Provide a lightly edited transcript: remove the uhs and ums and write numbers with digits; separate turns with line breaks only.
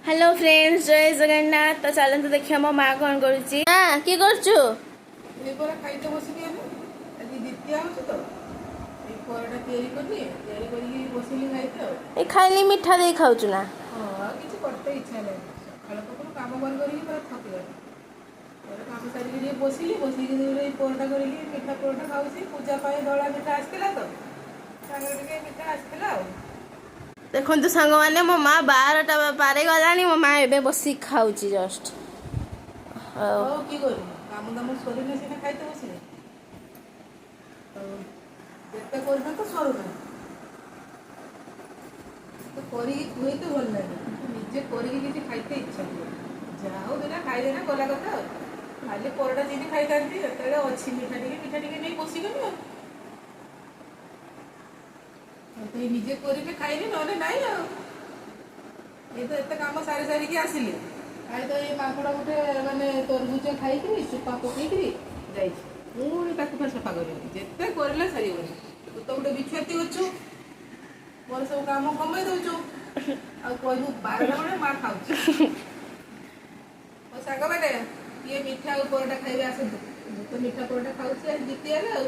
Hello friends, ଜୟ ଜଗନ୍ନାଥ। ତ ଚାଲନ୍ତୁ ଦେଖିବା ମୋ ମା କ'ଣ କରୁଛି। ମା, କି କରୁଛୁ?
ଏଇ ପରା ଖାଇତେ ବସିଲି ଏବେ। ଆଜି ଦ୍ୱିତୀୟା ହେଉଛି ତ, ଏଇ ପରଟା ତିଆରି କଲି, ତିଆରି କରିକି ବସିଲି ଖାଇତେ ଆଉ।
ଏ ଖାଇଲି, ମିଠା ଦେଇ ଖାଉଛୁ ନା?
ହଁ, ଆଉ କିଛି କରତେ ଇଚ୍ଛା ହେଲାନି। ସକାଳ ପାଖରୁ କାମ କରି କରିକି ପୁରା ଥକିଗଲି। ପରେ କାମ ସାରିକି ଟିକେ ବସିଲି। ବସିକି ଏଇ ପରଟା କରିକି ମିଠା ପରଟା ଖାଉଛି। ପୂଜା ପାଇଁ ଧଳା ମିଠା ଆସିଥିଲା ତ, ସାଙ୍ଗରେ ଟିକେ ମିଠା ଆସିଥିଲା ଆଉ।
ଦେଖନ୍ତୁ ସାଙ୍ଗମାନେ, ମୋ ମା 12ଟା ପାରେ ଗଲାଣି, ମୋ ମା ଏବେ ବସିକି ଖାଉଛି ଜଷ୍ଟ। ଆଉ
ହଉ, କି କରିବୁ? କାମ ଦାମ ସରିଲେ ସିନା ଖାଇତେ ବସିବେ। ଯେତେ କରିବେ ତ ସରୁନି ତ। କରିକି ଖୁଏଇତେ ଭଲ ଲାଗେ, କିନ୍ତୁ ନିଜେ କରିକି କିଛି ଖାଇତେ ଇଚ୍ଛା ହୁଏ। ଯାହା ହଉ, ଦିଟା ଖାଇଦେନା ଗଲା କଥା। ଆଉ ଖାଲି ପରଟା ଚିନି ଖାଇଥାନ୍ତି, ଯେତେବେଳେ ଅଛି ମିଠା ଟିକେ, ମିଠା ଟିକେ ନେଇ ବସିଗଲି। ଆଉ ତ ଏଇ ନିଜେ କରିକି ଖାଇଲି, ନହେଲେ ନାଇଁ। ଆଉ ଏଇ ତ ଏତେ କାମ ସାରି ସାରିକି ଆସିଲି। ଖାଇ ତ ଏଇ ମାଙ୍କଡ଼ ଗୋଟେ ମାନେ ତରଭୁଜ ଖାଇକିରି ଚୋପା ପକେଇକିରି ଯାଇଛି। ପୁଣି ତାକୁ ଫେର ସଫା କରିବି। ଯେତେ କରିଲେ ସରିବନି। ତୁ ତ ଗୋଟେ ବିଛୁଆତି ଅଛୁ, ମୋର ସବୁ କାମ କମେଇ ଦଉଛୁ ଆଉ କହିବୁ 12ଟା ବେଳେ ମା ଖାଉଛି। ମୋ ସାଙ୍ଗମାନେ, କିଏ ମିଠା ଆଉ ପରଟା ଖାଇବେ ଆସନ୍ତୁ। ମୁଁ ତ ମିଠା ପରଟା ଖାଉଛି ଆଜି ଦ୍ୱିତୀୟାରେ ଆଉ।